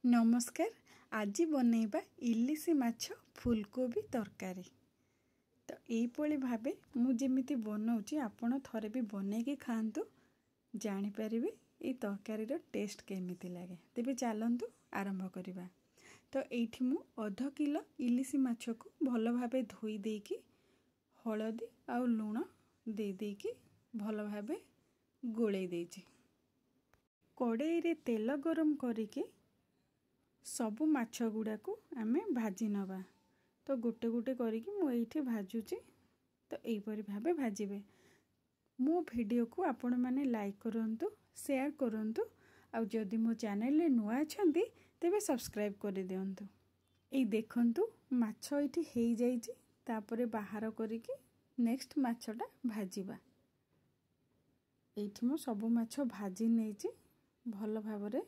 ନମସ୍କାର, ଆଜି ବନେଇବା ଇଲିଶି ମାଛ ଫୁଲକୋବି ତରକାରୀ। ତ ଏଇଭଳି ଭାବେ ମୁଁ ଯେମିତି ବନାଉଛି, ଆପଣ ଥରେ ବି ବନେଇକି ଖାଆନ୍ତୁ, ଜାଣିପାରିବେ ଏଇ ତରକାରୀର ଟେଷ୍ଟ କେମିତି ଲାଗେ। ତେବେ ଚାଲନ୍ତୁ ଆରମ୍ଭ କରିବା। ତ ଏଇଠି ମୁଁ ଅଧ କିଲୋ ଇଲିଶି ମାଛକୁ ଭଲ ଭାବେ ଧୋଇ ଦେଇକି ହଳଦୀ ଆଉ ଲୁଣ ଦେଇ ଦେଇକି ଭଲ ଭାବେ ଗୋଳେଇ ଦେଇଛି। କଡ଼େଇରେ ତେଲ ଗରମ କରିକି ସବୁ ମାଛ ଗୁଡ଼ାକୁ ଆମେ ଭାଜି ନେବା। ତ ଗୋଟେ ଗୋଟେ କରିକି ମୁଁ ଏଇଠି ଭାଜୁଛି। ତ ଏଇପରି ଭାବେ ଭାଜିବେ। ମୋ ଭିଡ଼ିଓକୁ ଆପଣମାନେ ଲାଇକ୍ କରନ୍ତୁ, ସେୟାର କରନ୍ତୁ, ଆଉ ଯଦି ମୋ ଚ୍ୟାନେଲରେ ନୂଆ ଅଛନ୍ତି ତେବେ ସବସ୍କ୍ରାଇବ୍ କରିଦିଅନ୍ତୁ। ଏଇ ଦେଖନ୍ତୁ, ମାଛ ଏଇଠି ହେଇଯାଇଛି। ତାପରେ ବାହାର କରିକି ନେକ୍ସଟ ମାଛଟା ଭାଜିବା। ଏଇଠି ମୁଁ ସବୁ ମାଛ ଭାଜି ନେଇଛି ଭଲ ଭାବରେ।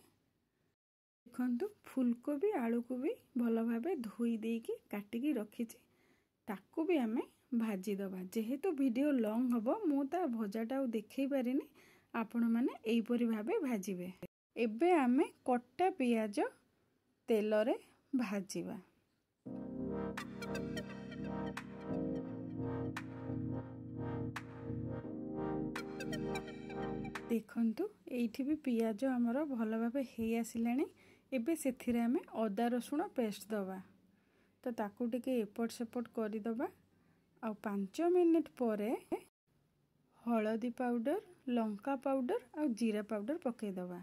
ଦେଖନ୍ତୁ, ଫୁଲକୋବି ଆଳୁକୁ ବି ଭଲ ଭାବେ ଧୋଇ ଦେଇକି କାଟିକି ରଖିଛି, ତାକୁ ବି ଆମେ ଭାଜିଦେବା। ଯେହେତୁ ଭିଡ଼ିଓ ଲଙ୍ଗ୍ ହେବ, ମୁଁ ତା ଭଜାଟା ଆଉ ଦେଖେଇ ପାରିନି। ଆପଣମାନେ ଏଇପରି ଭାବେ ଭାଜିବେ। ଏବେ ଆମେ କଟା ପିଆଜ ତେଲରେ ଭାଜିବା। ଦେଖନ୍ତୁ, ଏଇଠି ବି ପିଆଜ ଆମର ଭଲ ଭାବେ ହେଇ ଆସିଲାଣି। ଏବେ ସେଥିରେ ଆମେ ଅଦା ରସୁଣ ପେଷ୍ଟ ଦେବା। ତ ତାକୁ ଟିକେ ଏପଟ ସେପଟ କରିଦେବା, ଆଉ 5 ମିନିଟ୍ ପରେ ହଳଦୀ ପାଉଡ଼ର, ଲଙ୍କା ପାଉଡ଼ର ଆଉ ଜିରା ପାଉଡ଼ର ପକାଇଦେବା।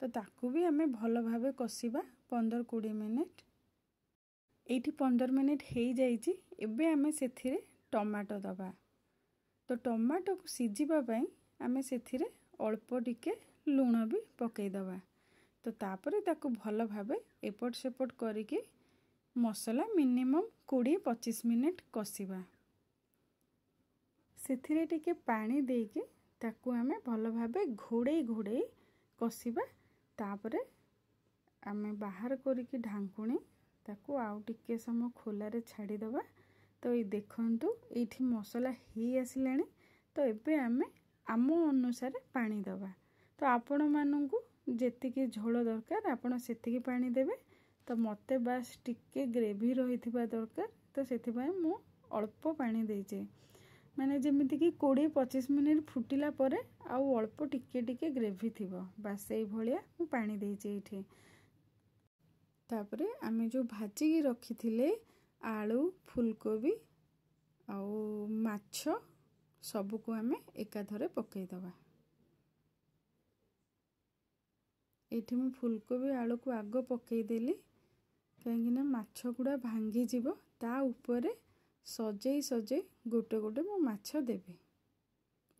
ତ ତାକୁ ବି ଆମେ ଭଲ ଭାବେ କଷିବା 15-20 ମିନିଟ୍। ଏଇଠି 15 ମିନିଟ୍ ହେଇଯାଇଛି। ଏବେ ଆମେ ସେଥିରେ ଟମାଟୋ ଦେବା। ତ ଟମାଟୋକୁ ସିଝିବା ପାଇଁ ଆମେ ସେଥିରେ ଅଳ୍ପ ଟିକେ ଲୁଣ ବି ପକାଇଦେବା। ତ ତାପରେ ତାକୁ ଭଲ ଭାବେ ଏପଟ ସେପଟ କରିକି ମସଲା ମିନିମମ୍ 20-25 ମିନିଟ୍ କଷିବା। ସେଥିରେ ଟିକେ ପାଣି ଦେଇକି ତାକୁ ଆମେ ଭଲ ଭାବେ ଘୋଡ଼େଇ ଘୋଡ଼େଇ କଷିବା। ତାପରେ ଆମେ ବାହାର କରିକି ଢାଙ୍କୁଣୀ ତାକୁ ଆଉ ଟିକେ ସମୟ ଖୋଲାରେ ଛାଡ଼ିଦେବା। ତ ଏଇ ଦେଖନ୍ତୁ, ଏଇଠି ମସଲା ହେଇ ଆସିଲାଣି। ତ ଏବେ ଆମେ ଆମ ଅନୁସାରେ ପାଣି ଦେବା। ତ ଆପଣମାନଙ୍କୁ ଯେତିକି ଝୋଳ ଦରକାର ଆପଣ ସେତିକି ପାଣି ଦେବେ। ତ ମୋତେ ବାସ୍ ଟିକେ ଗ୍ରେଭି ରହିଥିବା ଦରକାର, ତ ସେଥିପାଇଁ ମୁଁ ଅଳ୍ପ ପାଣି ଦେଇଛି, ମାନେ ଯେମିତିକି 20-25 ମିନିଟ୍ ଫୁଟିଲା ପରେ ଆଉ ଅଳ୍ପ ଟିକେ ଟିକେ ଗ୍ରେଭି ଥିବ, ବାସ୍ ସେଇଭଳିଆ ମୁଁ ପାଣି ଦେଇଛି ଏଇଠି। ତାପରେ ଆମେ ଯେଉଁ ଭାଜିକି ରଖିଥିଲେ ଆଳୁ, ଫୁଲକୋବି ଆଉ ମାଛ, ସବୁକୁ ଆମେ ଏକାଥରେ ପକାଇଦେବା। ଏଇଠି ମୁଁ ଫୁଲକୋବି ଆଳୁକୁ ଆଗ ପକାଇଦେଲି, କାହିଁକିନା ମାଛ ଗୁଡ଼ା ଭାଙ୍ଗିଯିବ। ତା ଉପରେ ସଜେଇ ସଜେଇ ଗୋଟେ ଗୋଟେ ମୁଁ ମାଛ ଦେବି,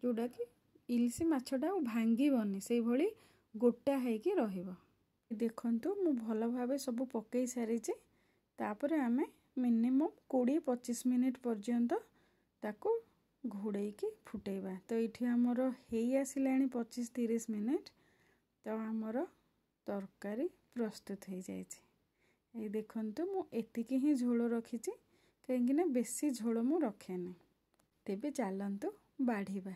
ଯେଉଁଟାକି ଇଲିଶି ମାଛଟା ଆଉ ଭାଙ୍ଗିବନି, ସେଇଭଳି ଗୋଟା ହେଇକି ରହିବ। ଦେଖନ୍ତୁ, ମୁଁ ଭଲ ଭାବେ ସବୁ ପକାଇ ସାରିଛି। ତାପରେ ଆମେ ମିନିମମ୍ 20-25 ମିନିଟ୍ ପର୍ଯ୍ୟନ୍ତ ତାକୁ ଘୋଡ଼େଇକି ଫୁଟେଇବା। ତ ଏଇଠି ଆମର ହେଇ ଆସିଲାଣି 25-30 ମିନିଟ୍। ତ ଆମର ତରକାରୀ ପ୍ରସ୍ତୁତ ହେଇଯାଇଛି। ଏଇ ଦେଖନ୍ତୁ, ମୁଁ ଏତିକି ହିଁ ଝୋଳ ରଖିଛି, କାହିଁକିନା ବେଶୀ ଝୋଳ ମୁଁ ରଖେନି। ତେବେ ଚାଲନ୍ତୁ ବାଢ଼ିବା।